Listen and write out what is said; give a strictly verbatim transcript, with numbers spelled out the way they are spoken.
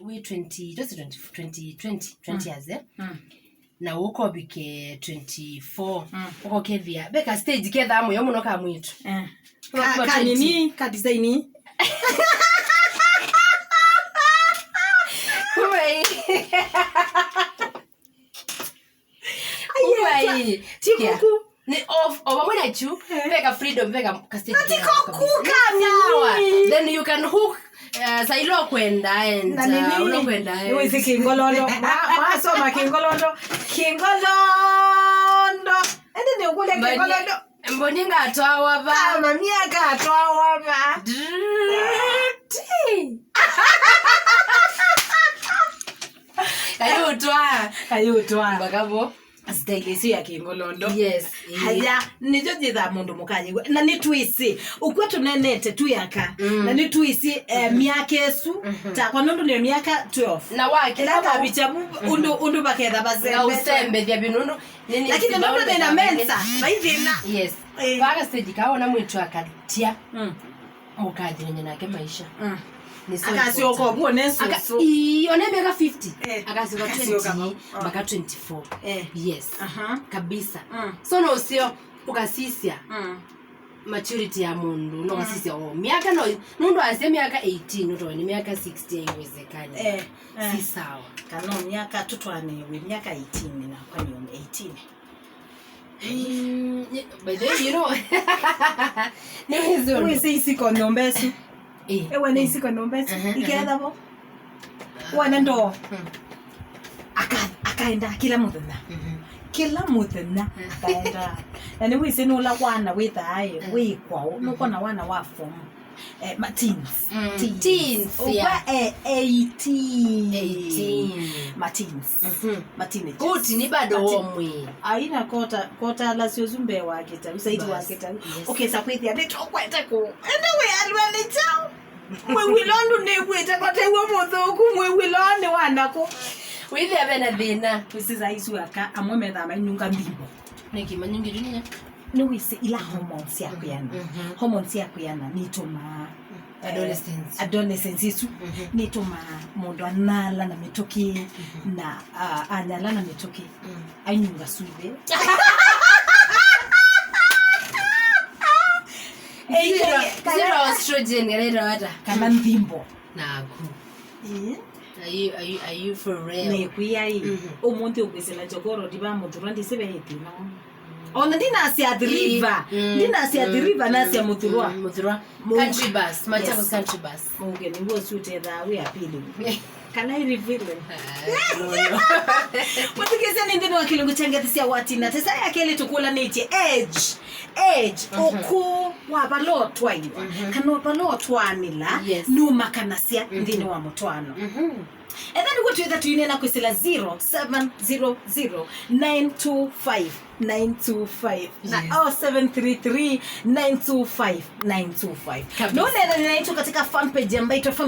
Wĩ twenty, just twenty, twenty, twenty, twenty years, eh? Mm. Na ũkovike twenty-four. Mm. Ũkokethia. Ve ka stage kethaa mũyo mũno ka mwĩtu. Eh. Ka, ka nini, ka design. Wei. Ai, ai, ai. Ti kuku. Ni off, o vamwe na chu, eh, veka freedom, veka ka stage. Na ti kuku ka nini. Then you can hook, uh, sailo kwenda and, na nini, uh, ulo kwenda, eh. Wezi kingolondo. Wa, wasoma kingolondo. Kingolondo. Ende ni ukule kingolondo. Mboni ngatwawa va. Kama mia ngatwawa va. Ti. Kayutwa. Kayutwa. Mpaka vo. Style isu ya kingolondo. Yes. Haya, nĩkyo yĩthaa mũndũ mũkayĩw'a. Na nĩtwĩsĩ, ũkw'a tũnenete twĩ aka. Mm. Na nĩtwĩsĩ, eh, myaka ĩsu. Mhm. Takwa nũndũ nĩ myaka twelve. Na wakĩla ĩla ngavicha vu, mhm, ũndũ, ũndũ vaketha vasembetwe. Ngausembethya vi nũndũ. Lakini nũndũ nĩna mensa, vai thĩna. Yes. Eh. Vaka stage kaona mwĩtu akatia. Mm. Mũkathĩnany'a nake maisha. Mm. Nĩ so akasyoka important. Ũguo ne aka-, susu. Ii, one myaka fifty. Eh, akasyoka akasyoka twenty, oh, mpaka twenty-four. Eh. Yes. Aha. Kabisa. Mm. So no sio ukasisya. Mm. Maturity ya mũndũ, no, mm, wasisya o. Myaka no, nũndũ asya myaka eighteen, ũtowe nĩ myaka sixty haiwezekani. Eh, eh. Si sawa. Kana myaka tũtwane wĩ myaka eighteen na kwa ni eighteen. Mm, y-, by the way, you know. Nĩ wĩsĩ ũndũ. Wĩsĩ isiko nyũmba ĩsu. Eh. Ewe nĩ isiko nyũmba ĩsu. Aha, aha. Ikethavo. Wona ndoo. Hmm. Aka-, akaenda kĩla mũthenya. Mhm. Kĩla mũthenya akaenda. Na nĩ wĩsĩ nũla wana wĩthaa, eh, wĩ kwao. Mhm. Nũkona wana wa form. Eh, ma teens. Mm, teens. Teens, yeah. Ũkw'a, eh, eighteen. Eighteen. Ma teens. Mhm. Ma teenagers. Koti ni bado. Ma teen-, omwe. Aina kota, kota la sio zumbe wa kĩtau, saiti wa kĩtau. Bas. Yes. Ũkesa kwĩthĩa nĩ tokwete ku. Ende we alwa nĩ chao. Mwĩw'ĩlo ndũ nĩw'ĩte kotew'o mũthũku, mwĩw'ĩlo nĩ wa ndakũ. Wĩthĩa ve na thĩna. Wĩsĩ saa isu aka, amwe methaa mainunga nthimbo. Nĩkĩ manyungĩtwe nĩ? Nĩwĩsĩ ila hormones sya kwĩana. Mhm. Hormones sya kwĩana nĩitumaa, eh, adolescence. Adolescence isu, mhm, nĩitumaa mũndũ anyala na mĩtũkĩ, mhm, na, ah, anyala na mĩtũkĩ, mm, ainunga sumbĩ. Zero, zero estrogen, kana ĩtawa ata? Kana nthimbo. Naku. Ĩĩ. Are you, are you, are you for real? Nĩkwĩa ĩ. Mhm. Ũmũnthĩ ũkwĩsĩla Jogoo Road va Mũthurwa ndĩsĩ ve thĩna. Ona ndinasya Athi River. Mm. Ndinasya Athi River, nasya Mũthurwa. Mm, Mũthurwa. Country bus, Machakos, yes. Country bus. Mũke nĩguo ũsu ũtethaa wĩ appealing. Kana i revealing. Ah, no, no. Mũthikĩsya nĩ nthĩnĩ wa kĩlungu kya ngethi sya Watina. Tesa ya kelĩ tũkũlanĩtye age. Age, mhm, ũkũũ wa vala ũtwaĩwa, mhm, kana wa vala ũtwaanĩla, yes, numakanasya, mhm, nthĩnĩ wa mũtwaano. Mhm. Etha nĩguo twĩtha tũineena kwĩsĩla zero seven zero zero nine two five nine two five na, yes, oh seven three three nine two five nine two five. Kabisa. Nũneenanĩe naitũ katika fan page ya Mbaitũ F M.